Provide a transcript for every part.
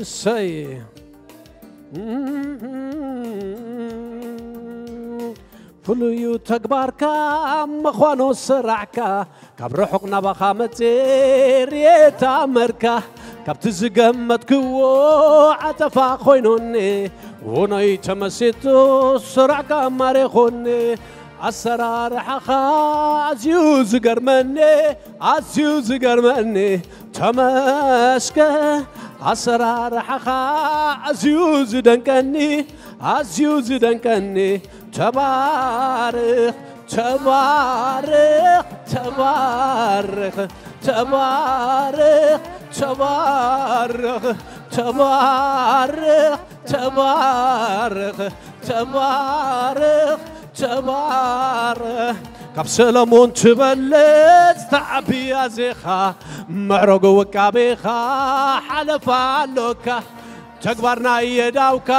እሰይ። ፍሉዩ ተግባርካ ምዃኑ ስራሕካ፣ ካብ ርሑቕ ናባኻ መጽእ ርእየ ተኣመርካ። ካብቲ ዝገመትክዎ ዓጸፋ ኮይኑኒ፣ ውኖይ ተመሲጡ ስራሕካ ማሪኹኒ። ኣሰራርሓኻ ኣዝዩ ዝገርመኒ፣ ኣዝዩ ዝገርመኒ። ተመስገን። ኣሰራርሓኻ ኣዝዩ ዝደንቀኒ፣ ኣዝዩ ዝደንቀኒ። ተባረኽ፣ ተባረኽ፣ ተባረኽ፣ ተባረኽ፣ ተባረኽ፣ ተባረኽ፣ ተባረኽ፣ ተባረኽ፣ ተባረኽ። ካብ ሰለሞን ትበልጽ ተዓቢ ኣዜኻ፣ ምዕረጉ ውቃቤኻ ሓለፋ ኣሎካ። ተግባር ናይ የዳውካ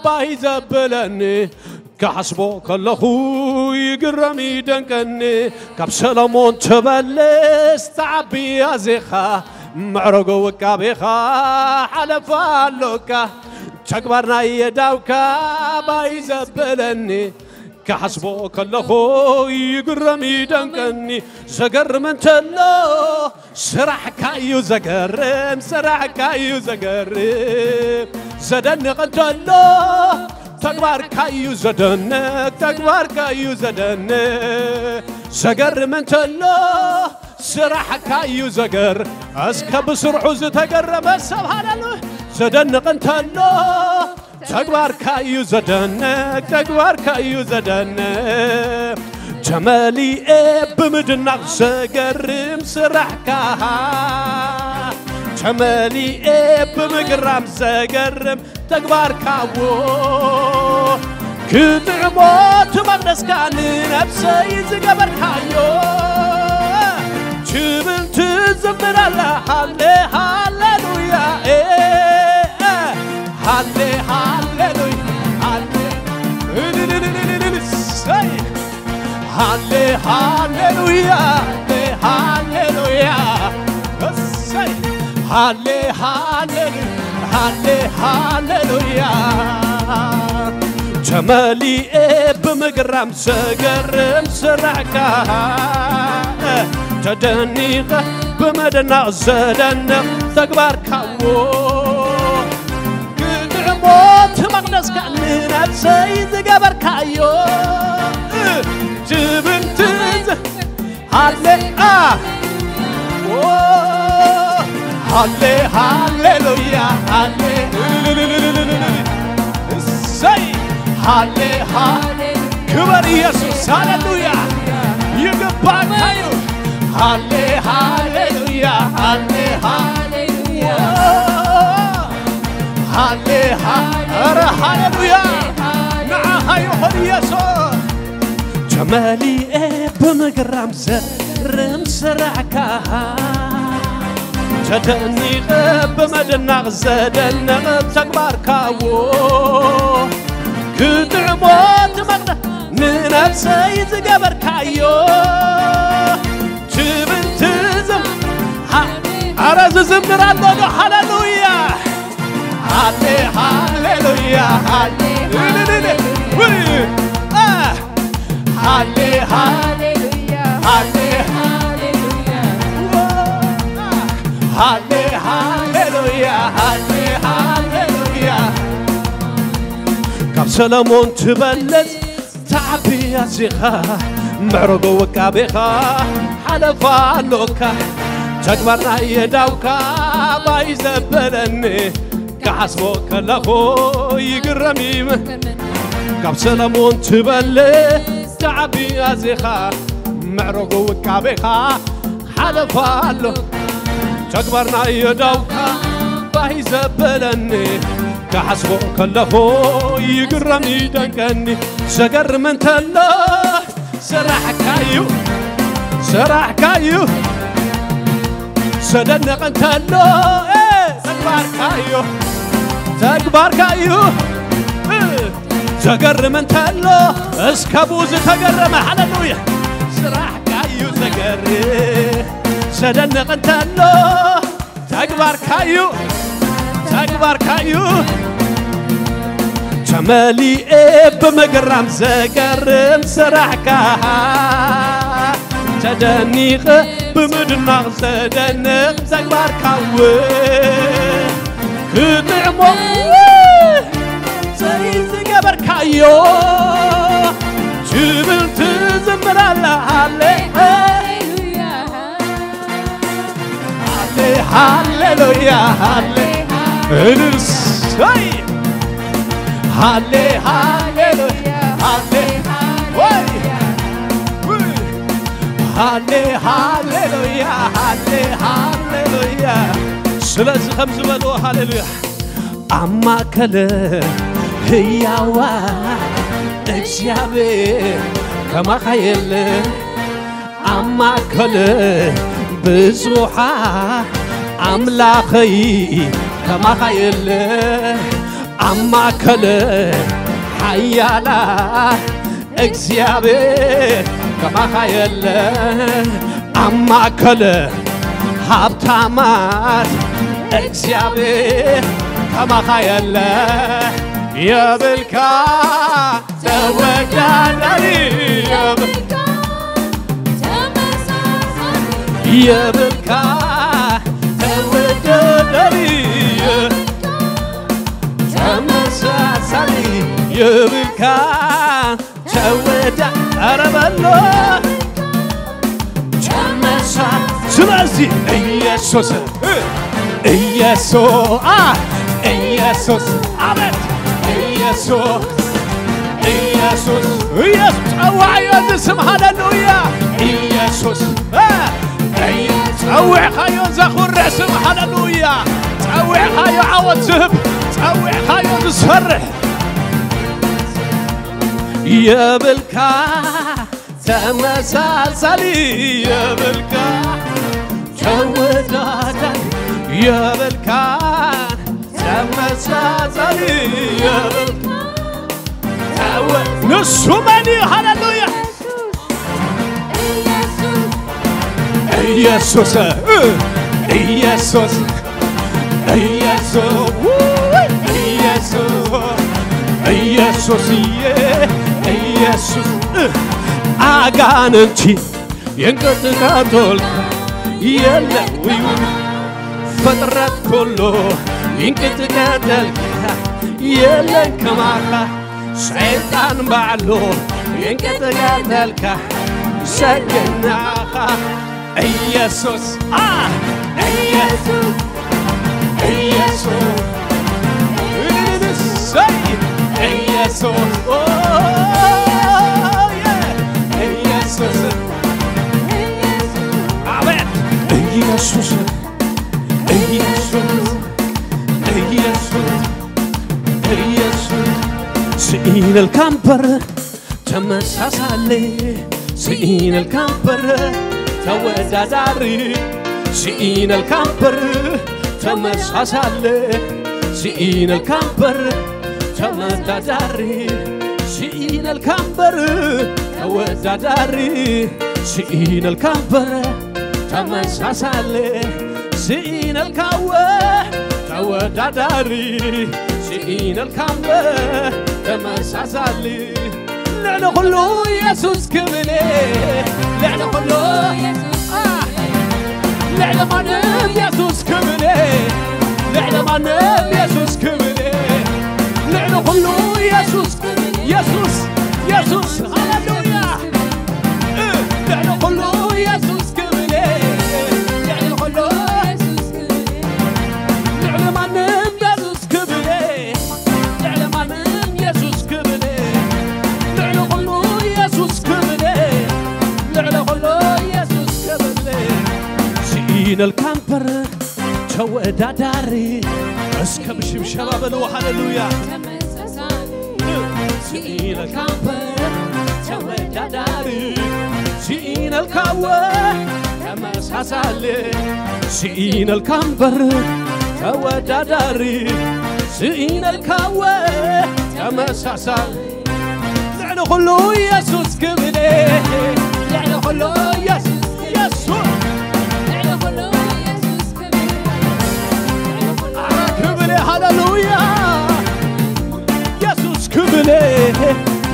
ባይ ዘብለኒ፣ ክሓስቦ ከለኹ ይግረም ይደንቀኒ። ካብ ሰሎሞን ትበልጽ ተዓቢ ኣዜኻ፣ ምዕረጉ ውቃቤኻ ሓለፋ ኣሎካ። ተግባር ናይ የዳውካ ባይ ዘብለኒ፣ ክሓስቦ ከለኹ ይግረም ይደንቀኒ። ዘገርም እንተሎ ስራሕካ እዩ ዘገርም፣ ስራሕካ እዩ ዘገርም። ዘደንቕ እንተሎ ተግባርካ እዩ ዘደንቕ፣ ተግባርካ እዩ ዘደንቕ። ዘገርም እንተሎ ስራሕካ እዩ ዘገር። እስከ ብስርሑ ዝተገረመ ሰብ ሃለሉ። ዘደንቕ እንተሎ ተግባርካ እዩ ዘደንቕ፣ ተግባርካ እዩ ዘደንቕ። ተመሊኤ ብምድናቕ ዘገርም ስራሕካ፣ ተመሊኤ ብምግራም ዘገርም ተግባርካዎ። ክጥዕሞ እቲ መቕደስካ ንነብሰይ ዝገበርካዮ። ትብል ትዝምር ኣላ ሃሌ ሃሌሉያ፣ ኤ፣ ኤ፣ ሃሌ ሃሌሉያ፣ ሃሌ፣ እልልልልልልል፣ ሰይ፣ ሃሌ ሃሌሉያ፣ ሃሌ ሃሌሉያ፣ እሰይ፣ ሃሌ ሃሌሉ-፣ ሃሌ ሃሌሉያ። ተመሊኤ ብምግራም ዘገርም ስራሕካ፣ ተደኒቐ ብምድናቕ ዘደንቕ ተግባርካዎ። ክጥዕሞ እቲ መቕደስካ ንነብሰይ ዝገበርካዮ። ትብል ትዝ-፣ ሃሌ-፣ ኣ-፣ ኦ፣ ሃሌ፣ ሃሌሉያ፣ ሃሌ-፣ እሰይ፣ ሃሌ፣ ሃሌ-፣ ክበር ኢየሱስ፣ ሃሌሉያ፣ ይግባእካ እዩ። ሃሌ፣ ሃሌሉያ፣ ሃሌ፣ ሃሌ-፣ ሃሌ፣ ሃ-፣ ኧረ ሃሌሉያ፣ ንዓኻ ይኹን ኢየሱስ። ተመሊኤ ብምግራም ዘርም ስራሕካ፣ ተደኒቐ ብምድናቕ ዘደንቕ ተግባርካዎ። ክጥዕሞ እቲ መቕደስ ንነብሰይ ዝገበርካዮ። ትብል ትዝም-፣ ሃ-፣ ኣረ ዝዝምር ኣሎ ዶ? ሃሌሉያ። ሃሌ ሃሌሉያ፣ ሃሌ፣ እልልል፣ ውይ፣ አ፣ ሃሌ ሃሌ፣ ሃሌ፣ ሃሌ ሃሌሉያ፣ ሃሌ ሃሌሉያ። ካብ ሰለሞን ትበልጽ ተዓቢ ኣዚኻ፣ ምዕረጎ ውቃቤኻ ሓለፋ ኣሎካ። ተግባር ናይ የዳውካ ባይ ዘበለኒ፣ ክሓስቦ ከለኹ ይግረም ይም-፣ ካብ ሰለሞን ትበልጽ ተዓቢ ኣዚኻ፣ ምዕረጎ ውቃቤኻ ሓለፋ ኣሎ። ተግባር ናይ የዳውካ ባይ ዘበለኒ፣ ክሓስቦ ከለኹ ይግረም ይደንቀኒ። ዘገርም እንተሎ ስራሕካ እዩ፣ ስራሕካ እዩ። ዘደንቕ እንተሎ፣ ኤ፣ ተግባርካ እዩ፣ ተግባርካ እዩ። እ፣ ዘገርም እንተሎ እስከ ብኡ ዝተገረመ፣ ሃሌሉያ። ስራሕካ እዩ ዘገርም፣ ተደንቕ እንተሎ ተግባርካዩ፣ ተግባርካዩ። ተመሊኤ ብምግራም ዘገርም ስራሕካ፣ ተደኒቐ ብምድናቕ ዘደንቕ ተግባርካውን ክጥዕሞ ዘይ ዝገበርካዮ ትብል ትዝምር ኣላ። ሃሌ ሃሌ ሃሌሉያ ሃሌ እልልሳይ ሃሌ ሃሌሉያ ሃሌ ወይ ሃሌ ሃሌሉያ ሃሌ ሃሌሉያ። ስለዚ ከም ዝበልዎ ሃሌሉያ ኣብ ማእከል ህያዋ እግዚኣብሔር ከማኻ የለ ኣብ ማእከል ብዙሓ ኣምላኸይ ከማኻ የለ ኣብ ማእከል ሓያላ እግዚኣብሔር ከማኻ የለ ኣብ ማእከል ሃብታማት እግዚኣብሔር ከማኻ የለ የብልካ ተወዳዳሪ የብልካ የብልካ ተወዳዳሪ ተመሳሳሊ የብልካ ተወዳ ኧረ በሎ ተመሳ ስለዚህ ኢየሱስ ኢየሱስ አ ኢየሱስ አቤት ኢየሱስ ኢየሱስ ኢየሱስ ጸዋዕዮ እዚ ስም ሃሌሉያ ኢየሱስ አ ጸዊዕኻዮ ዘኹርዕ ስም ሃሌሉያ ጸዊዕኻዮ ዓወት ዝህብ ጸዊዕኻዮ ዝሰርሕ የብልካ ተመሳሳሊ የብልካ ተወዳዳሪ የብልካ ተመሳሳሊ የብልካ ተወ ንሱ መን እዩ ሃሌሉያ ኢየሱስ ኢየሱስ ኢየሱስ ኢየሱስ ኢየሱስዬ ኢየሱስ ኣጋንንቲ የንቀጥቃጦልካ የለውዩ ፍጥረት ኩሉ ይንቅጥቀጠልካ የለን ከማኻ ሰይጣን ባዕሉ ይንቅጥቀጠልካ ሰግናኻ ኢየሱስ አ ኢየሱስ ኢየሱስ ኢየሱስ ኢየሱስ አቤት ኢየሱስ ኢየሱስ ኢየሱስ ኢየሱስ ስኢነልካ እምበር ተመሳሳሊ ስኢነልካ እምበር ተወዳዳሪ ስኢነልካ እምበር ተመሳሳሊ ስኢነልካ እምበር ተወዳዳሪ ስኢነልካ እምበር ተወዳዳሪ ስኢነልካ እምበር ተመሳሳሊ ስኢነልካወ ተወዳዳሪ ስኢነልካወ ተመሳሳሊ ልዕሊ ኩሉ ኢየሱስ ክብሌ ልዕሊ ኩሉ ልዕሊ ማንም ኢየሱስ ክብሌ ልዕሊ ማንም ኢየሱስ ክብሌ ልዕሊ ኩሉ ኢየሱስ ኢየሱስ ኢየሱስ ሃሌሉያ ልዕሊ ኩሉ ኢየሱስ ክብሌ ልዕሊ ኩሉ ልዕሊ ማንም ኢየሱስ ክብሌ ልዕሊ ማንም ኢየሱስ ክብሌ ልዕሊ ኩሉ ኢየሱስ ክብሌ ልዕሊ ኩሉ ኢየሱስ ክብሌ ስኢነልካ እምበር ተወዳዳሪ እስከ ብሽብሸባ በልዎ ሃሌሉያ ስኢነልካ እምበር ተወዳዳሪ ስኢነልካወ ተመሳሳሊ ስኢነልካ እምበር ተወዳዳሪ ስኢነልካወ ተመሳሳሊ ልዕሊ ኩሉ ኢየሱስ ክብሌ ልዕሊ ኩሉ ኢየሱስ ኢየሱስ ልዕሊ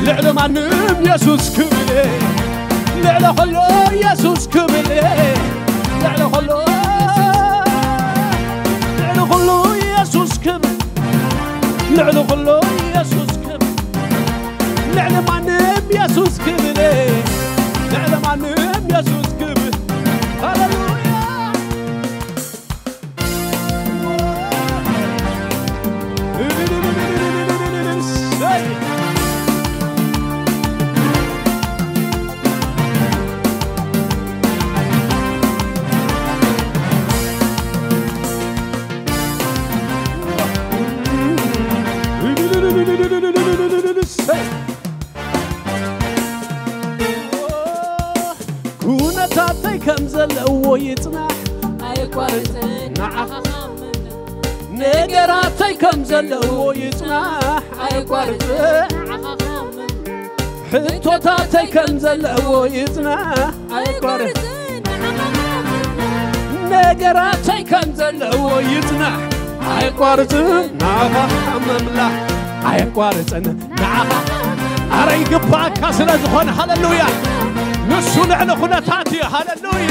ልዕሊ ማንም የሱስ ክብር፣ ልዕሊ ኩሉ የሱስ ክብር፣ ልዕሊ ኩሉ፣ ልዕሊ ኩሉ የሱስ ክብር፣ ልዕሊ ኩሉ የሱስ ክብር፣ ልዕሊ ማንም የሱስ ክብር፣ ልዕሊ ማንም የሱስ ክብር። ሃሌሉያ። ኩነታተይ ከም ዘለዎ ይጽናሕ፣ ኣየቋርጽን ንዓኻ ክኣምን። ነገራተይ ከም ዘለዎ ይጽናሕ፣ ኣየቋርጽን ንዓኻ ክኣምን። ሕቶታተይ ከም ዘለዎ ይጽናሕ፣ ኣየቋርጽን ንዓኻ ክኣምን። ነገራተይ ከም ዘለዎ ይጽናሕ፣ ኣየቋርጽን ንዓኻ ምምላኽ፣ ኣየቋርጽን ንዓኻ። ኣረ ይግባእካ ስለ ዝኾነ፣ ሃሌሉያ። ንሱ ልዕሊ ኩነታት እዩ። ሃሌሉያ።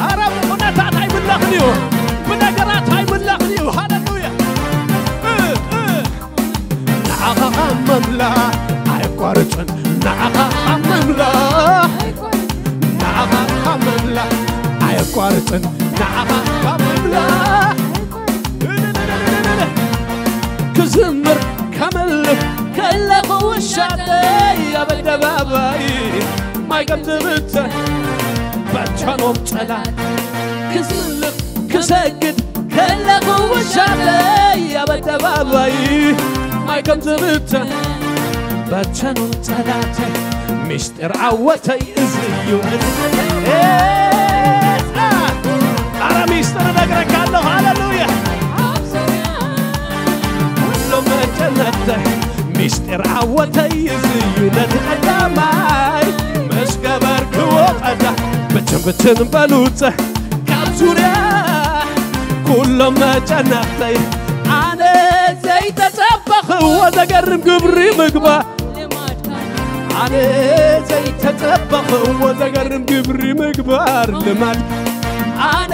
ኣረ ብኩነታት ኣይምለኽን እዩ፣ ብነገራት ኣይምለኽን እዩ። ሃሌሉያ። እ፣ እ። ንዓኻ ካብ ምምላኽ ኣየቋርጽን፣ ንዓኻ ካብ ምምላኽ፣ ንዓኻ ካብ ምምላኽ ኣየቋርጽን፣ ንዓኻ ካብ ምምላኽ ክዝምር ከመልኽ ከለኹ ውሻጠይ ኣብ ኣደባባይ ማይ ከም ዝብተን በተኖም ጸላት ክዝልፍ ክሰግድ ከለኹ ውሻጠይ ኣብ ኣደባባይ ማይ ከም ዝብተን በተኖም ጸላተይ ምስጢር ዓወተይ እዚ እዩ። ኣረ ሚስጥር እነግረካ ኣለኹ። ሃሌሉያ። ኩሎም መጨነቅተይ ሚስጢር ዓወተይ እዚ እዩ። ነቲ ቀዳማይ ምስ ገበርክዎ ቀዳ ብትን ብትን በሉጸ ካብ ዙርያ ኩሎም መጨነቅተይ ኣነ ዘይተጸበኽዎ ዘገርም ግብሪ ምግባር ኣነ ዘይተጸበኽዎ ዘገርም ግብሪ ምግባር ልማድ ኣነ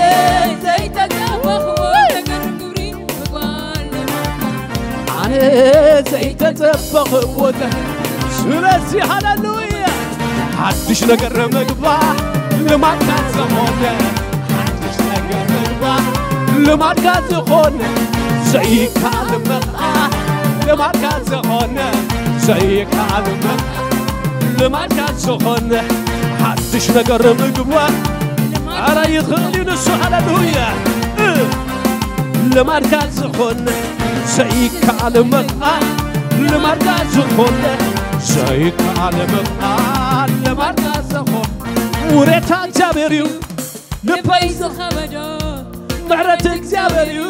ዘይተጸበኽዎ ዘገርም ግብሪ ምግባር ልማድ ኣነ ዘይተጸበኽዎ ዘ-፣ ስለዚ ሃሌሉያ ሓድሽ ነገር ምግባር ልማድካ ዝኾነ ሓድሽ ነገር ምግባር ልማድካ ዝኾነ ዘይከኣል ምኽኣል ልማድካ ዝኾነ ዘይከኣል ምኽኣል ልማድካ ዝኾነ ሓድሽ ነገር ምግባር ኣረ ይኽእል እዩ ንሱ። ሃሌሉያ። እ፣ ልማድካ ዝኾነ ዘይከኣል ምኽኣል ልማድካ ዝኾነ ዘይከኣል ምኽኣል ልማድካ ዝኾነ ውሬታ እግዚኣብሔር እዩ። ልበይ ዝኸበዶ ምሕረት እግዚኣብሔር እዩ።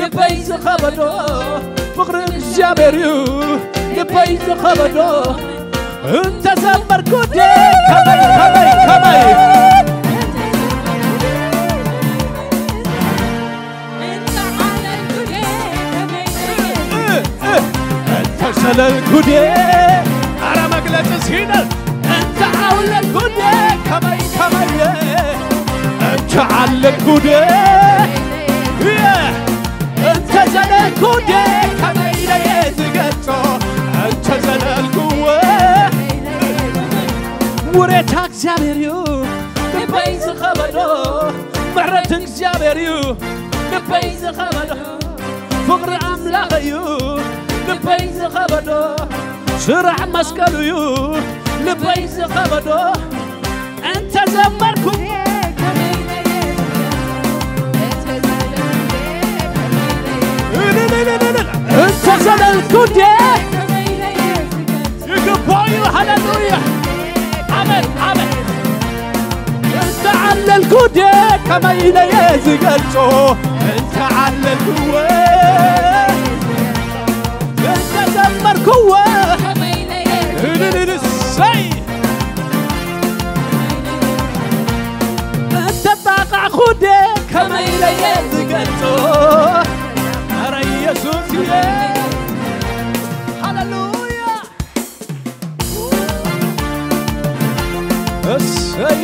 ልበይ ዝኸበዶ ፍቕሪ እግዚኣብሔር እዩ። ልበይ ዝኸበዶ እንተዘመርኩ ደ ከመይ ከመይ ከመይ እንተዘለልኩ ደ ኣረ መግለጺ ሲነል እንተ ዓውለልኩ ደ ከመይ ከመይ እንተ ዓለልኩ ደ እንተ ዘለልኩ ደ ከመይ ኢለየ ዝገልጾ እንተ ዘለልኩዎ ውሬታ እግዚኣብሔር እዩ ልበይ ዝኸበዶ ምሕረት እግዚኣብሔር እዩ ልበይ ዝኸበዶ ፍቕሪ ኣምላኽ እዩ ልበይ ዝኸበዶ ስራሕ መስቀሉ እዩ ልበይ ዝኸበዶ እንተ ዘመርኩ እንተ ዘለልኩ እንዴ ይግባው እዩ ሃሌሉያ ኣሜን ኣሜን እንተ ዓለልኩ እንዴ ከመይ ኢለየ ዝገልጾ እንተ ዓለልኩዎ እንተ ዘመርኩዎ እልልልሰይ እንተ ጣቃዕኩ እንዴ ከመይ ኢለየ ዝገልጾ ኣረ ኢየሱስ እየ ሃሌሉያ እሰይ